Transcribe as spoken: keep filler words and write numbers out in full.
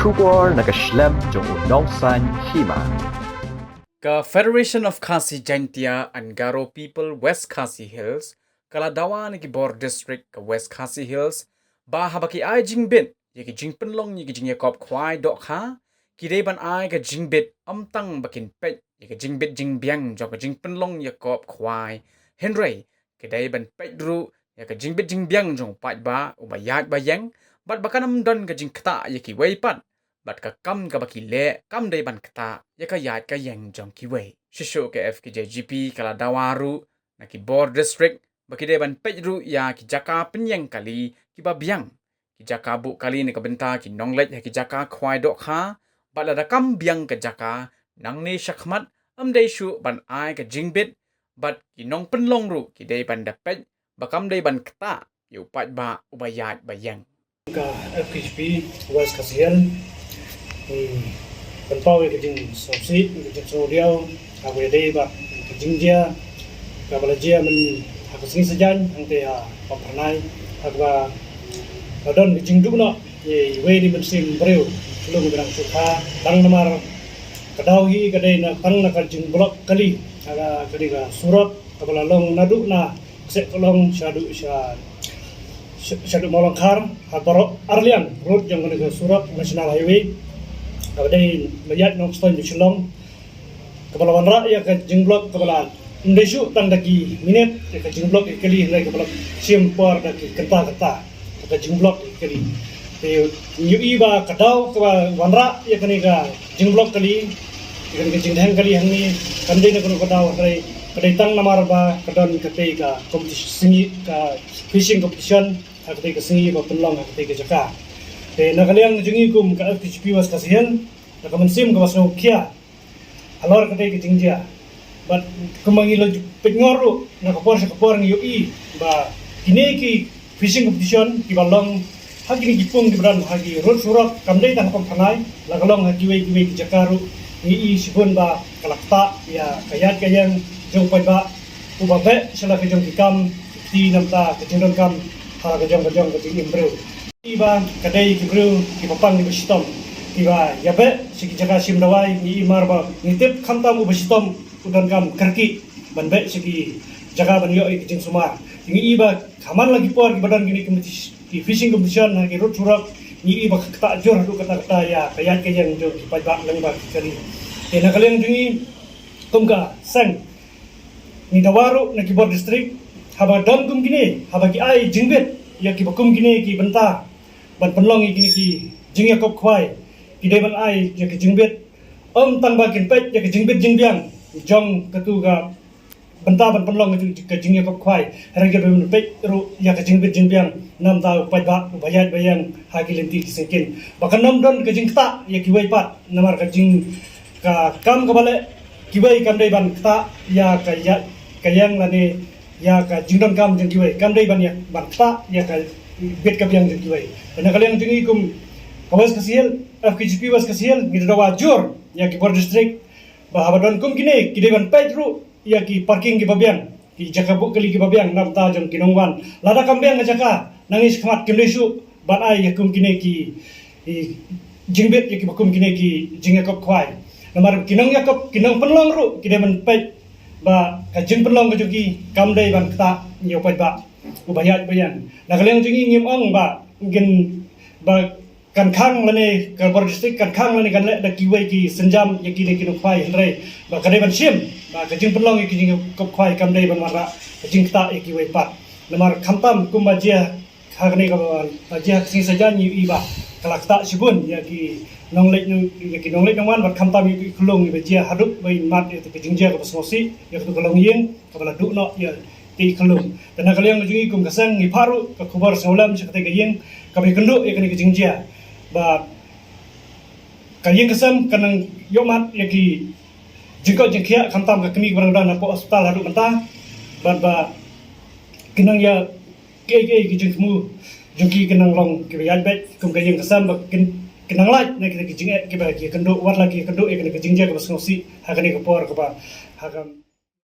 Khubor na ka shlem jong u Nongsaiñ Hima. Ka Federation of Khasi Jaintia and Garo People West Khasi Hills ka la dawa na ki bor district ka West Khasi Hills ba haba ki ai jingbit ïa ki jingpynlong ïa ki jingïakop khwai dohkha, ki dei ban ai ka jingbit ym tang ba kin peit ïa ka jingbit jingbiang jong ka jingpynlong ïakop khwai, hynrei ki dei ban peit ruh ïa ka jingbit jingbiang jong u paidbah uba ïaid ba ïeng, bad ba kan ym don ka jingktah ïa kiwei pat, bad ka kam kaba ki leh kam dei ban ktah ïa ka ïaid ka ïeng jong kiwei. Shuh shuh ka F K J G P ka la dawa ruh na ki bor district ba ki dei ban peit ruh ïa ki jaka pynïeng kali kiba biang, ki jaka buh kali na ka bynta ki nongleit ha ki jaka khwai dohkha, bad lada kam biang ka jaka, nangne shakhmat ym dei shuh ban ai ka jingbit, bad ki nongpynlong ruh ki dei ban da peit ba kam dei ban ktah ïa u paidbah uba ïaid ba ïeng. Ka F K J P West Khasi Hills, hmm, pynpaw ïa ka jingsngewsih, ïa ka jingsngewdiaw, ha kaba ïadei bad ka jingjia kaba la jia mynta ha ka sngi Saitjaiñ hangtei ha Pamphyrnai, ha kaba la don ka jingduh noh ïa iwei na i mynsiem briew, khlung ba dang shu kha, tang namar ka daw hi ka dei na tang na ka jingblok kali, ha ka, ka dei ka surok kaba la long naduh na Kseh Klong shaduh sha, sha, shaduh Mawlangkhar, ha baroh arliang road jong kane ka surok National Highway kaba dei ba ïaid Nongstoiñ sha Shillong, kaba la wanrah ïa ka jingblok kaba la ym dei shuh tang da ki minit ïa ka jingblok ïa kali, hynrei kaba la shim por da ki kynta kynta ïa ka jingblok ïa kali. Te ngi ïohi ba ka daw kaba wanrah ïa kane ka jingblok kali, ïa kane ka jingdheng kali hangne, kam dei na kano ka daw, hynrei ka dei tang namar ba ka don katei ka competition, sngi ka fishing competition ha katei ka sngi ba pynlong ha katei ka jaka. Te na ka liang jong ngi kum ka F K J P West Khasi Hills, na ka mynsiem kaba sngewkhia halor katei ka jingjia. Bad kumba ngi la ju peit ngor ruh, na ka por sha ka por ngi ïohi ba kine ki fishing competition kiba long ha kine ki pung kiba don ha ki road surok, kam dei tang ha Pamphyrnai, la ka long ha kiwei kiwei ki jaka ruh, ngi ïohi shibun ba ka la ktah ïa ka ïaid ka ïeng jong u paidbah, uba beh sha la ka jong ki kam ki kti, namar ka jingdonkam ha la ka jong ka jong ka jingim briew. Ïohi ba ka dei ki briew kiba pang kiba shitom, kiba ïabeh sha ki jaka shim dawai, ngi ïohi mar ba ngi tip khamtam uba shitom u donkam kyrkieh ban beh sha ki jaka ban ïoh ïa ki jingsumar. Ngi ïohi ba ha man la ki por kiba don kine ki competi-, ki fishing competition ha ki road surok, ngi ïohi ba ka ktah jur haduh katta katta ïa ka ïaid ka ïeng jong ki paidbah lyngba ki kali. Te na ka liang jong ngi kum ka seng, ngi dawa ruh na ki bor district, haba don kum kine, haba ki ai jingbit ïa kiba kum kine ki bynta ban pynlong ïa kine ki jingïakop khwai, ki dei ban ai ïa ki jingbit ym tang ba kin peit ïa ki jingbit jingbiang jong katu ka bynta ban pynlong ïa ka jingïakop khwai, hynrei ki dei ban peit ruh ïa ka jingbit jingbiang namar u paidbah uba ïaid ba ïeng ha ki lynti ki syngkien, ba kan ym don ka jingktah ïa kiwei pat, namar ka jing, ka kam kaba leh kiwei kam dei ban ktah ïa ka ïa, ka ïeng lane ïa ka jingdonkam jong kiwei, kam dei ban ïa, ban ktah ïa ka bit ka biang jong kiwei. Te na ka liang jong ngi kum ka West Khasi Hills, F K J P West Khasi Hills, ngi dawa jur ïa ki bor district ba haba don kum kine ki dei ban peit ruh ïa ki parking kiba biang, ki jaka buh kali kiba biang namar jong ki nongwan. Lada kam biang ka jaka, nangne shakhmat kim dei shuh ban ai ïa kum kine ki, ki jingbit ïa kiba kum kine ki jingïakop khwai. Namar ki nongïakop, ki nongpynlong ruh ki dei ban peit ba ka jingpynlong ka jong ki kam dei ban ktah ïa u paidbah uba ïaid ba ïeng. Na ka liang jong ngi ngim ong ba ngin, ba kan khang lane ka bor district kan khang lane kan leh da kiwei ki sienjam ïa kine ki nongkhwai, hynrei ba ka dei ban shim ba ka jingpynlong ïa ki jingïakop khwai kam dei ban wanrah ka jingktah ïa kiwei pat. Namar khamtam kumba jia ha kane kaba jia ha ka sngi Saitjaiñ ngi ïohi ba ka la ktah shibun ïa ki nongleit nong, ïa ki nongleit nongwan bad khamtam ïa ki khyllung, ïa ba jia haduh ba ngin mad ïa ka jingjia kaba sngewsih ïa katu ka longïing kaba la duh noh ïa ki khyllung. Te na ka liang jong ngi kum ka seng ngi phah ruh ka khubor sngewlem sha katei ka ïing kaba ïakynduh ïa kane ka jingjia, ba ka ïing ka sem kan nang ïohmad ïa ki jingkoit jingkhiah khamtam ka kmie kaba dang don hapoh hospital haduh mynta, bad ba kin nang ïa kiei kiei ki jingthmu jong ki kin nang long kiba ïaid beit kum ka ïing ka sem, ba kin, kin nang lait na kita ki jingeh kiba ki ïakynduh, wat la ki ïakynduh ïa kane ka jingjia kaba sngewsih ha kane ka por kaba ha ka